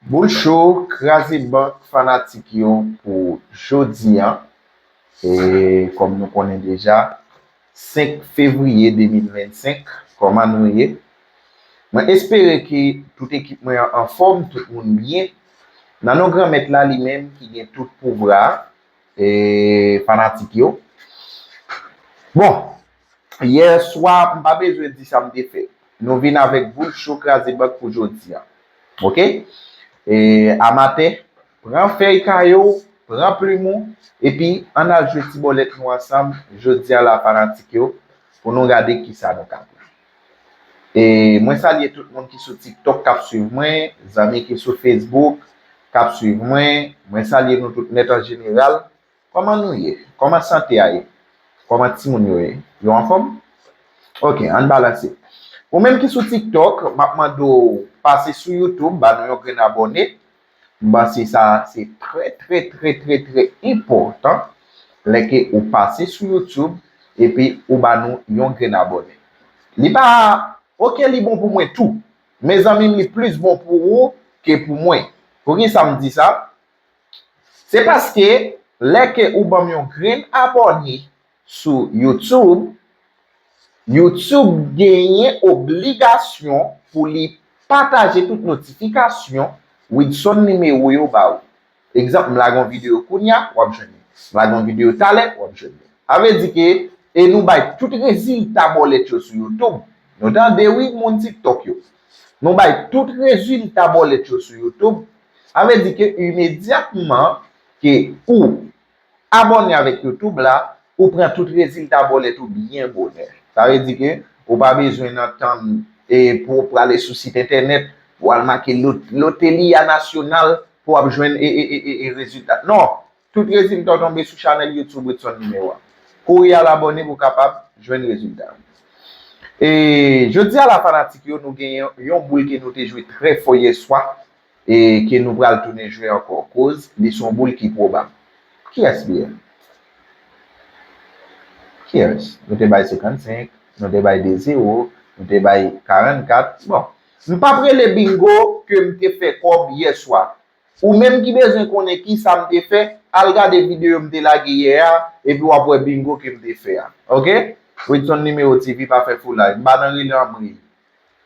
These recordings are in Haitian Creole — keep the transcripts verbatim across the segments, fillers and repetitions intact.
Boul cho, kraze bank fanatik yo pou jodi a. E kòm nou konnen deja, senk fevriye de mil vennsenk, kòman nou ye? Mwen espere ke tout ekip mwen an anfòm, tout moun byen. Nan non Granmèt la li menm ki gen tout pouvwa, e fanatik yo. Bon, yè swa, m pa bezwen di sa m te fè. Nou vin avèk boul cho kraze bank pou jodi a. Oke? E, amatè, pran fèy kaye w, pran plim ou, epi ann al jwe ti bòlèt nou ansanm, jodi a la, fanatik yo, pou nou gade kisa nou ka pran. E mwen salye tout moun ki sou TikTok k ap swiv mwen, zanmi ki sou Facebook k ap swiv mwen, mwen salye nou tout nèt an jeneral. Kòman nou ye? Kòman sante a ye? Kòman timoun yo ye? Yo anfòm? Oke, ann balanse. Ou menm ki sou TikTok, m ap mande w pase sou YouTube, ba nou yon grenn abòne. M panse sa se trè, trè, trè, trè, trè enpòtan lè ke ou pase sou YouTube epi ou ba nou yon grenn abòne. Li pa, oke, li bon pou mwen tou. Mezanmi, li plis bon pou ou ke pou mwen. Poukisa m di sa? Se paske lè ke ou ban m yon grenn abòne sou YouTube, YouTube genyen obligasyon pou li pataje tout notifikasyon Widson Nimewo yo ba ou. Egzanp, m lage yon videyo kounya, w ap jwenn li. M lage yon videyo talè, w ap jwenn li. Sa vle di ke, e nou bay tout rezilta bòlèt yo sou YouTube. Nou tande wi, moun TikTok yo. Nou bay tout rezilta bòlèt yo sou YouTube. Sa vle di ke imedyatman ke ou abòne avèk YouTube la, ou pran tout rezilta bòlèt ou byen bonè. Sa vle di ke ou pa bezwen nan tann e pou w prale sou sit entènèt, pou w al make lot-, Loteria Nasyonal, pou w ap jwenn e, e, e, e, e rezilta. Non, tout rezilta w tonbe sou chanèl YouTube Widson Nimewo a. Kouri al abòne pou w kapab jwenn rezilta. E jodi a la, fanatik yo, nou genyen yon boul ke nou te jwe trè fò yè swa, e ke nou pral tounen jwe ankò, koz li se yon boul ki pwobab. Kiyès li ye? Kiyès? Nou te bay senkannsenk, nou te bay de zewo, nou te bay karannkat. Bon, m p ap rele bingo ke m te fè kòb yè swa. Ou menm ki bezwen konnen kisa m te fè, al gade videyo m te lage yè a, epi w ap wè bingo ke m te fè a. Oke? Widson Nimewo TV pa fè foulay. M pa nan rele anmwey.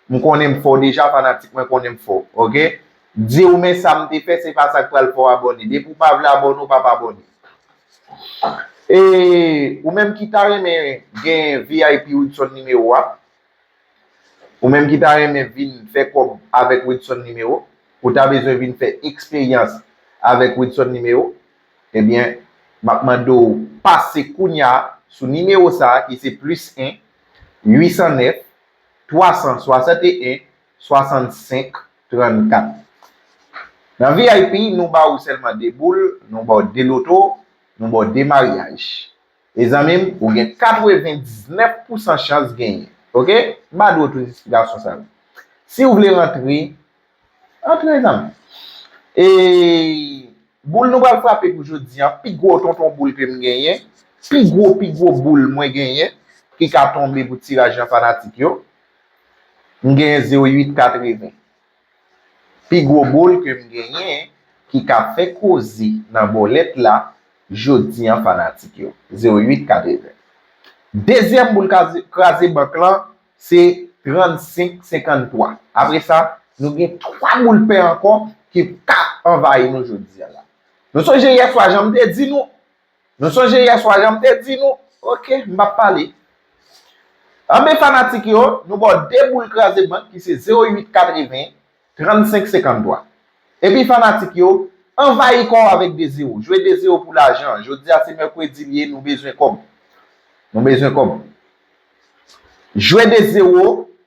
M konnen m fò deja, fanatik mwen konnen m fò. Oke? Di w men sa m te fè, se pa sa k pral fè w abòne. Depi w pa vle abòne, w p ap abòne. E ou menm ki ta renmen gen V I P Widson Nimewo a, ou menm ki ta renmen vin fè kòb avèk Widson Nimewo, ou ta bezwen vin fè eksperyans avèk Widson Nimewo, ebyen, m ap mande w pase kounya sou nimewo sa a ki se plis en, uit san nèf, twa san swasanteyen, swasannsenk, trannkat. Nan V I P, nou ba ou sèlman de boul, nou ba w de loto, nou ba w de maryaj. Mezanmi m, ou gen katrevendiznèf pousan chans genyen. Oke? M pa dwe tout esplikasyon sa yo. Si w vle rantre, rantre, zanmi. E boul nou pral frape pou jodi a, pi gwo tonton boul ke m genyen, pi gwo, pi gwo boul mwen genyen, ki ka tonbe pou tiraj lan fanatik yo, m genyen zewo uit katreven. Pi gwo boul ke m genyen ki ka fè koze nan bòlèt la jodi a, fanatik yo. Zewo uit katreven. Dezyèm boul kraze, kraze bank lan, se trannsenk senkanntwa. Apre sa, nou gen twa boul pè ankò ki ka anvayi nou jodi a la. Nou sonje yè swa, jan m te di nou, Nou sonje yè swa, jan m te di nou, oke, m p ap pale. Anben, fanatik yo, nou ba w de boul kraze bank ki se zewo uit katreven, trannsenk senkanntwa. Epi, fanatik yo, anvayi kò w avèk de zewo. Jwe de zewo pou lajan. Jodi a, se mèkredi l ye, nou bezwen kòb. Nou bezwen kòb. Jwe de zewo,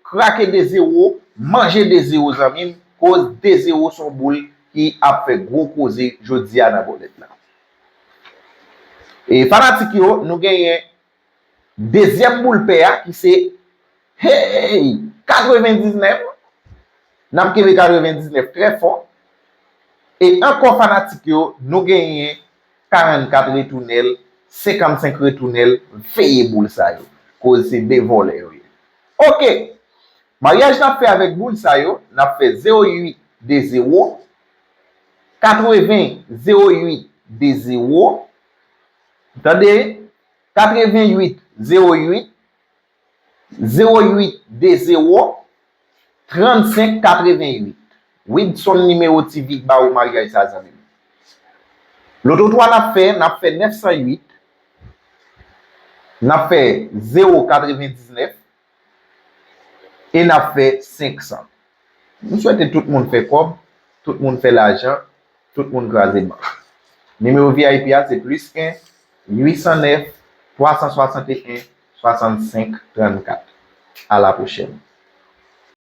krake de zewo, manje de zewo, zanmi m, koz de zewo se yon boul ki ap fè gwo koze jodi a nan bòlèt la. E fanatik yo, nou genyen dezyèm boul pè a ki se, hey, katrevendiznèf. N ap kenbe katrevendiznèf trè fò. E ankò fanatik yo, nou genyen karannkat retounen l, senkannsenk retounen l, veye boul sa yo. Koz se de vòlè yo ye. Oke. Maryaj n ap fè avèk boul sa yo, n ap fè zewo uit de zewo, katreven zewo uit de zewo. Tande, katreven uit zewo uit, zewo uit de zewo, trannsenk katreven uit. Widson nimewo T V k ba ou maryaj sa, zanmi m. Loto twa n ap fè, n ap fè nèf san uit, n ap fè zewo katrevendiznèf, e n ap fè senk san. M swete tout moun fè kòb, tout moun fè lajan, tout moun kraze bank. Nimewo V I P a se plis en, uit san nèf, twa san swasanteyen, swasannsenk trannkat. A la pwochèn.